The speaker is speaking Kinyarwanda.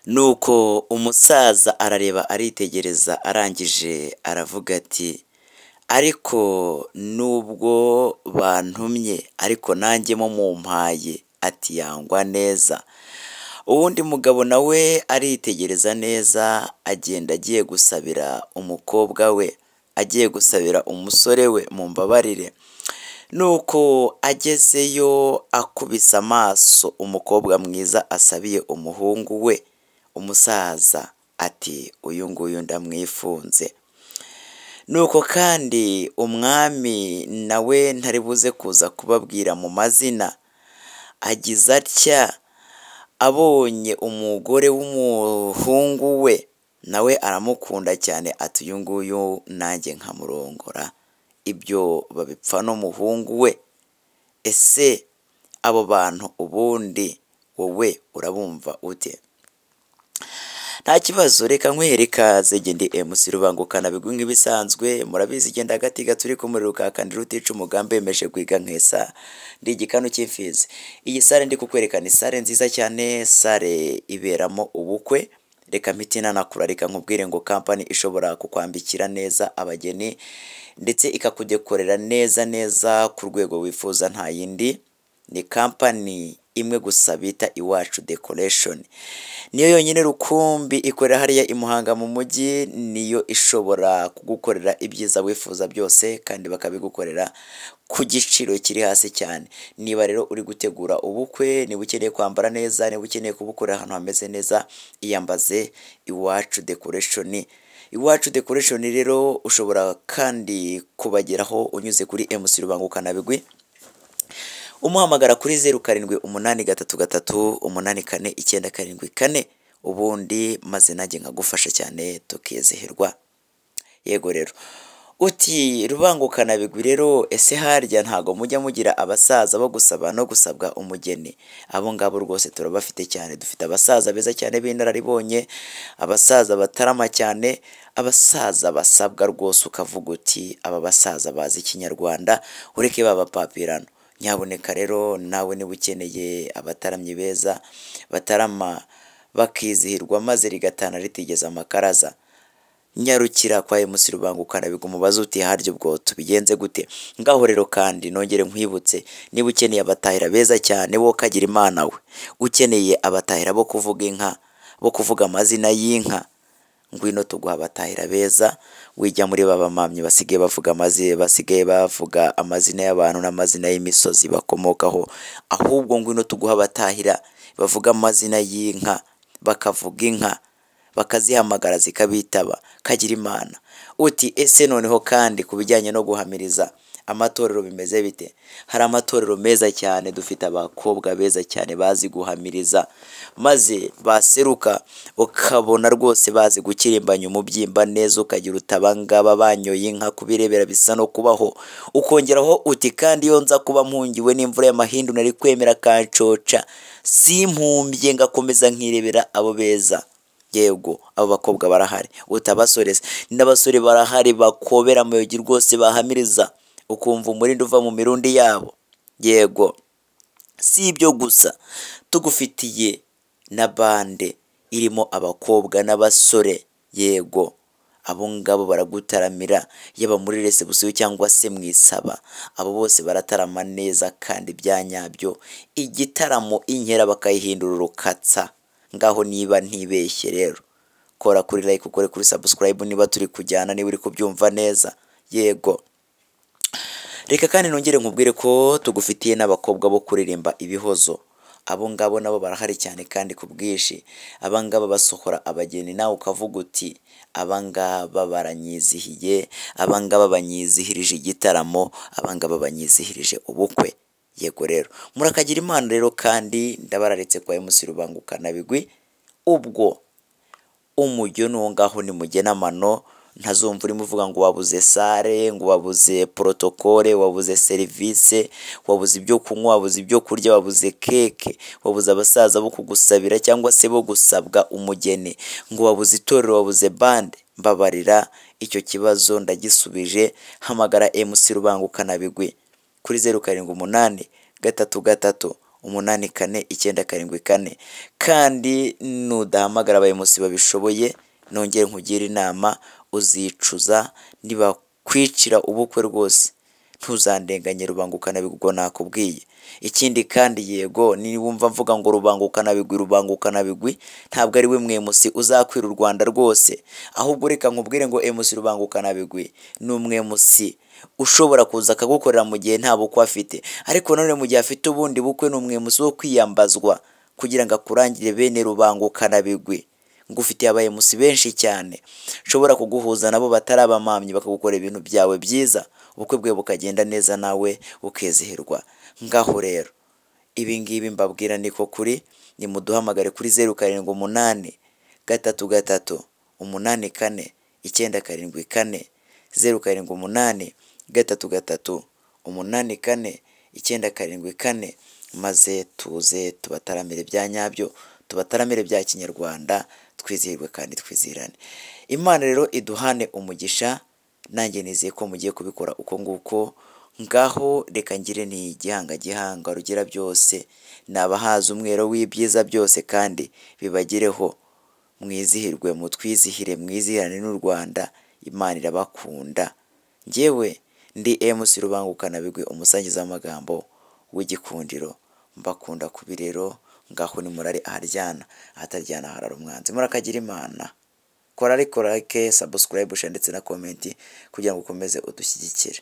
Nuko umusaza arareba aritegereza, arangije aravuga ati ariko nubwo bantumye ariko nanjye mo mumpaye, ati yangwa neza. Uwundi mugabo nawe aritegereza neza, agenda agiye gusabira umukobwa we, agiye gusabira umusore we, mumbabarire. Nuko agezeyo akubise amaso umukobwa mwiza asabiye umuhungu we, umusaza ati uyu nguyu ndamwifunze. Nuko kandi umwami nawe ntari buze kuza kubabwira mu mazina, agize atya abonye umugore w'umuhungu we, nawe aramukunda cyane ati uyu nguyu nanjye nkamurongora, ibyo babipfa n'umuhungu we. Ese abo bantu ubundi wowe urabumva ute? Nta kibazo, reka nkwihere ikaze njye ndi MC Rubangukana bigwi nk'ibisanzwe, murabizi genda agati gaturi ku muriro ukakandira utica umugambi wemeje guhiga nkesa, ndi igikanu cy'imfizi. Iyi sare ndi kukwereka ni sare nziza cyane, sare iberamo ubukwe. Reka mpite nanakura, reka nkubwire ngo kampani ishobora kukwambikira neza abageni ndetse ikakudekorera neza neza ku rwego wifuza nta yindi, ni kampani imwe gusa bita Iwacu Decoration. Niyo yonyine rukumbi ikorera hariya i Muhanga mu mujyi, niyo ishobora kugukorera ibyiza wifuza byose kandi bakabigukorera ku giciro kiri hasi cyane. Niba rero uri gutegura ubukwe, niba ukeneye kwambara neza, niba ukeneye kubukorera ahantu hameze neza, iyambaze Iwacu Decoration. Iwacu Decoration rero ushobora kandi kubageraho unyuze kuri MC Rubangukana Bigwi, umuhamagara kuri 0783338497, ubundi maze nanjye nkagufasha cyane tukizihirwa. Yego rero uti Rubangukana Bigwi rero, ese harya ntago mujya mugira abasaza bo gusaba no gusabwa umugeni? Abo ngabo rwose turabafite cyane, dufite abasaza beza cyane b'inararibonye, abasaza batarama cyane, abasaza basabwa rwose ukavuga uti aba basaza bazi ikinyarwanda, ureke babapapirano. Nyabuneka rero nawe niba ukeneye abataramyi beza batarama bakizihirwa maze rigatana ritigeze amakaraza, nyarukira kwa MC Rubangukana Bigwi umubaze uti harya ubwo tubigenze gute? Ngaho rero kandi nongere nkwibutse, niba ukeneye abatahira beza cyane wo kagira Imana we, ukeneye abatahira bo kuvuga inka, bo kuvuga amazina y'inka, ngwino tuguha abatahira beza, wijya muri ba bamamyi basigaye bavuga amazi, basigaye bavuga amazina y'abantu n'amazina y'imisozi bakomokaho, ahubwo ngwino tuguha abatahira bavuga amazina y'inka, bakavuga inka, bakazihamagara zikabitaba, kagira Imana. Uti ese noneho kandi ku bijyanye no guhamiriza amatorero bimeze bite? Hari amatorero meza cyane, dufite abakobwa beza cyane bazi guhamiriza, maze baseruka ukabona rwose bazi gukirimbanya umubyimba neza, ukagira uti aba ngaba banyoye inka kubirebera bisa no kubaho. Ukongeraho uti kandi iyo nza kuba mpungiwe n'imvura y'amahindu nari kwemera kancoca, simpumbye ngakomeza nkirebera abo beza. Yego abo bakobwa barahari, uti abasore se n'abasore barahari bakobera amayogi rwose bahamiriza, ukumva umurindi uva mu mirundi yabo. Yego si ibyo gusa, tugufitiye na bande irimo abakobwa n'abasore. Yego abo ngabo baragutaramira, yaba muri resebusiyo cyangwa se mu isaba, abo bose baratarama neza kandi bya nyabyo, igitaramo inkera bakayihindura urukatsa. Ngaho niba ntibeshye rero, kora kuri like, ukore kuri subscribe niba turi kujyana, niba uri kubyumva neza. Yego reka kandi nongere nkubwire ko tugufitiye n'abakobwa bo kuririmba ibihozo, abo ngabo nabo barahari cyane kandi ku bwinshi. Aba ngaba basohora abageni nawe ukavuga uti aba ngaba baranyizihiye, aba ngaba banyizihirije igitaramo, aba ngaba banyizihirije ubukwe. Yego rero murakagira Imana rero kandi ndabararitse kwa MC Rubangukana Bigwi, ubwo umujyo n'uwo ngaho nimugena amano, ntazumva urimo uvuga ngo wabuze sare, ngo wabuze protokole, wabuze serivise, wabuze ibyo kunywa, wabuze ibyo kurya, wabuze keke, wabuze abasaza bo kugusabira cyangwa se bo gusabwa umugeni, ngo wabuze itorero, wabuze bande. Mbabarira icyo kibazo ndagisubije, hamagara MC Rubangukana Bigwi kuri 0783 3 84 974. Kandi nudahamagara aba MC babishoboye, nongere nkugire inama, uzicuza nibakwicira ubukwe rwose. Ntuzandenganye Rubangukana-bigwi, ubwo nakubwiye. Ikindi kandi yego, niwumva mvuga ngo Rubangukana-bigwi, Rubangukana-bigwi ntabwo ari we mwemusi uzakwira u Rwanda rwose, ahubwo reka nkubwire ngo MC Rubangukana-bigwi ni umwemusi ushobora kuza akagukorera mu gihe nta bukwe afite, ariko nanone mu gihe afite ubundi bukwe ni umwemusi wo kwiyambazwa kugira ngo akurangire bene Rubangukana-bigwi. Ngufitiye aba MC benshi cyane nshobora kuguhuza nabo batari abamamyi, bakagukora ibintu byawe byiza, ubukwe bwawe bukagenda neza nawe ukizihirwa. Ngaho rero ibi ngibi mbabwira niko kuri, nimuduhamagare kuri 078 3 3 8 4 9 7 4, 078 3 3 8 4 9 7 4, maze tuze tubataramire bya nyabyo, tubataramire bya kinyarwanda, twizihirwe kandi twizihirane. Imana rero iduhane umugisha, nanjye nizeye ko mugiye kubikora uko nguko. Ngaho reka ngire nti gihanga gihanga rugira byose, nabahaza umwero w'ibyiza byose kandi bibagereho, mwizihirwe mutwizihire, mwizihirane n'u Rwanda, Imana irabakunda. Njyewe ndi MC Rubangukana-bigwi, umusangiza w'amagambo w'igikundiro, mbakunda kubi rero. Ngaho nimurare aharyana, ahataryana harara umwanzi. Murakagira Imana. Kora ariko like, subscribe, share ndetse na comment kugira ngo ukomeze udushyigikire.